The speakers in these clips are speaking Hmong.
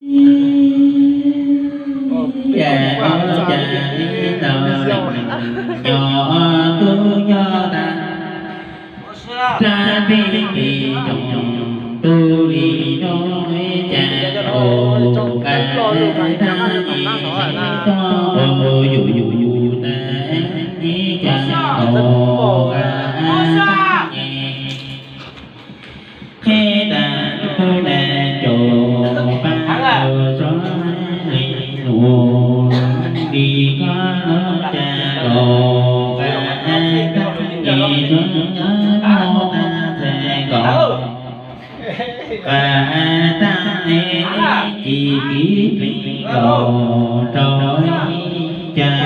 Cas ua cas li no, nyob tub nyob tas, rab peb pem rooj tub li no, cas ua cas tag nyi sib tog ua yus yus tas, cas ua cas tag nyi. Qhib tag lub nas caum pab ua tsob li nus, li koj lub cas kaum pab tag nyi tsob nyob tag ntxhe kaum pab tag nyi, ci kiv plig kaum rau cas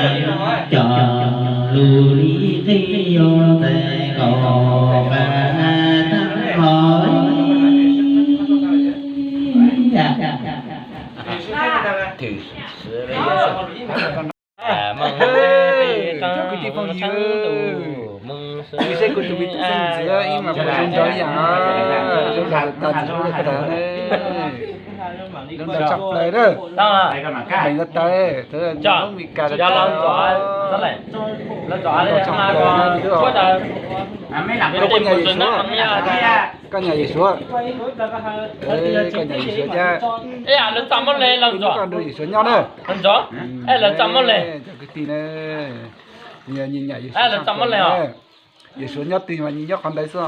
cov lus li qhib yuav ntxhe kaum pab tag nyi. Cov kwv tij phooj ywg, seb kuv tus me tub xeeb ntxwv ib mas puas zoo nraug ib yam, zoo nraug tas ntxwv ua li ko tas ne. Zoo nraug tshaj plaws na. Meem los tawm, Amelikas los tawm. Zoo nraug tshaj plaws na tus tub. Koj nyam Yexus, koj nyam Yexus thiab. Koj nrog Yexus nyob na. Cov kwv tij na, nyias nyam Yexus tshaj plaws na. Yexus nyob twg mas nyias nyob qhov ntawd xwb os.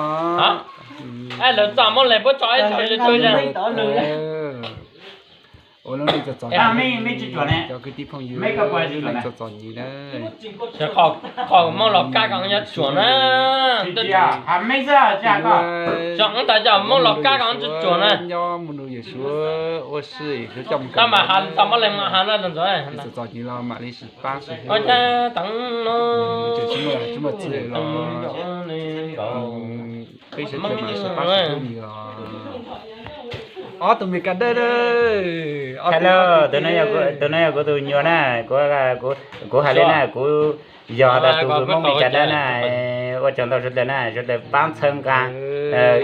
Ua lub neej txom txom nyem, cov kwv tij phooj ywg, lub neej txom txom nyem na. Qhov Hmoob los kab ko nyob tsuam na. Tsom tas cov Hmoob los kab ko tsuam na. Nyob mus nrog Yexus ua si, Yexus coj mus kawm ntawv, txom txom nyem los mam li sib pab sib hlub. Tsis muaj txij los peb sawv daws mam sib pab sib hlub li os. Ob tug Meskas dawb na. Tus no yog kuv tus nyuam na, kuv hais li na, kuv yog tus Hmoob Meskas dawb na. Ua tsaug ntau sawv daws na, sawv daws pab txhawb nqa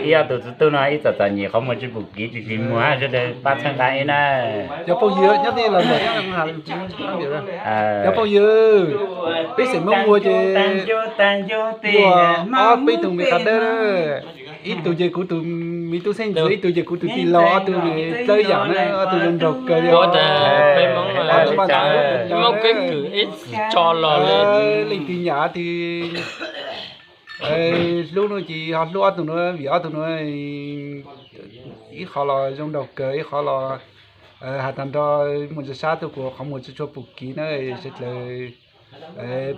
ib ob tug tub no ib txom txom nyem qhov muag tsis pum kiv tsis tsis muag, sawv daws pab txhawb nqa ib na. Cov phooj ywg nyob twg los, cov phooj ywg, peb xeem Hmoob ua ces ua ob peb tug Meskas dawb na. Ib tug ces kuv tus me tub xeeb ntxwv, ib tug ces kuv tus tij laug, ob tug dawb yam na, ob tug zoo nraug kawg li. Peb Hmoob keeb kwm ib txwm tso los li. Leej twg nyam twg hlub no ces ho hlub ob tug no, vim ob tug no ib qho los zoo nraug kawg, ib qho los hais tag nrho mus tsa sab tug kuv qhov muag tsis tshua pum kiv na, sawv daws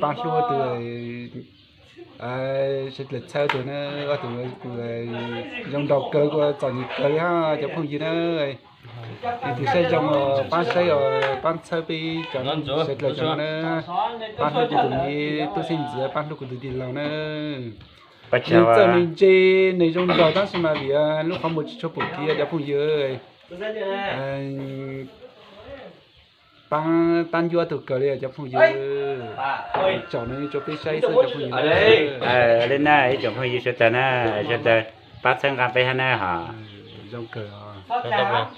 pab hlub tug, sawv daws txhawb tug na, ob tug kuj zoo nraug kawg, kuj txom nyem kawg li cov phooj ywg na. Leej twg saib zoo pab saib os, pab txhawb peb cov sawv daws cov no na, pab hlub kuv tus me tub xeeb ntxwv, pab hlub kuv tus tij laug na. Nws txawm nws ntse, nws zoo nraug tab sis mas vim lub qhov muag tsis tshua pum kiv cov phooj ywg. Pab tab ncuab tug kawg li cov phooj ywg. Tsaum no rau peb saib xwb cov phooj ywg. Li na ib tsoom phooj ywg sawv daws na, sawv daws pab txhawb nqa peb hab na hos. Zoo kawg os.